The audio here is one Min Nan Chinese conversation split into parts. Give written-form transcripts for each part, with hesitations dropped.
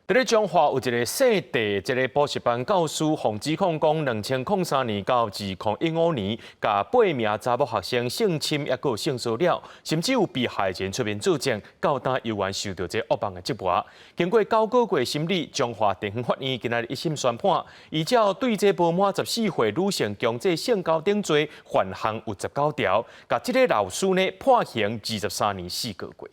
佇咧彰化有一个姓鄭這个補習班教師，予指控講2003年到2015年，共八名查某學生性侵抑閣性騷擾，甚至有被害人出面作證，到今猶原受著這噩夢的折磨。經過9個月審理，彰化地方法院今仔日一審宣判，依照對這無滿14歲女性強制性交等罪，犯項有19條，共這个老師呢判刑23年4個月。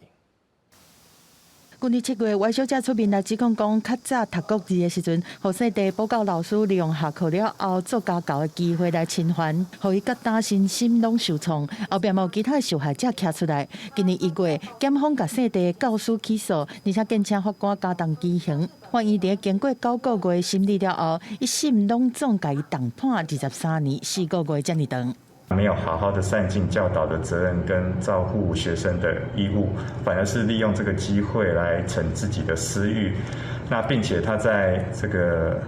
舊年7月，歪小姐出面來指控講，較早讀國二的時陣，予姓鄭補教老師利用下課了後做家教的機會來侵犯，予伊到今身心攏受創。後壁嘛有其他的受害者徛出來。今年1月，檢方共姓鄭教師起訴，而且建請法官加重其刑。法院佇經過9個月審理了後，一審攏總共伊重判23年4個月遮爾長。沒有好好的善盡教導的責任跟照顧學生的義務，反而是利用這個機會來逞自己的私欲。那並且他在這個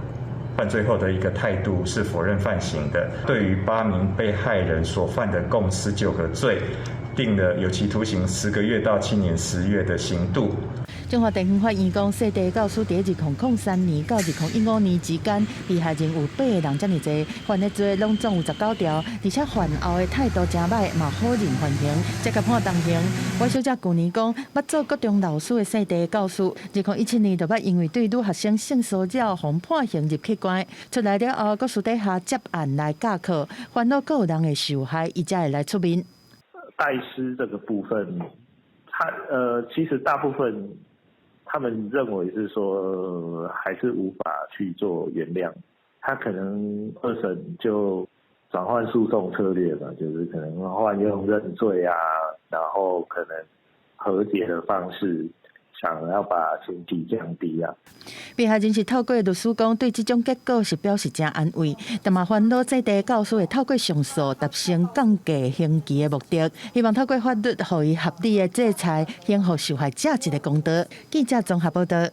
犯罪後的一個態度是否認犯行的。對於八名被害人所犯的共19個罪，定了有期徒刑10個月到7年10月的刑度。彰化地方法院講，姓鄭教師佇2003年到2015年之間，被害人有八個人遮爾濟，犯的罪攏總有19條，而且犯後的態度誠䆀，嘛否認犯行，才共判重刑。歪小姐舊年講，捌做國中老師的姓鄭教師，2017年就捌因為對女學生性騷擾，予判刑入去關，出來了後，閣私底下接案來教課，煩惱閣有人會受害，伊才會來出面。代師這個部分，他其實大部分他們認為是說，還是無法去做原諒，他可能二審就轉換訴訟策略嘛，就是可能換用認罪啊，然後可能和解的方式，想要把刑期降低啊。被害人是透過律師講，對這種結果是表示誠安慰，但嘛煩惱這個教師會透過上訴達成降低刑期的目的，希望透過法律予伊合理的制裁，還予受害者一個公道。記者綜合報道。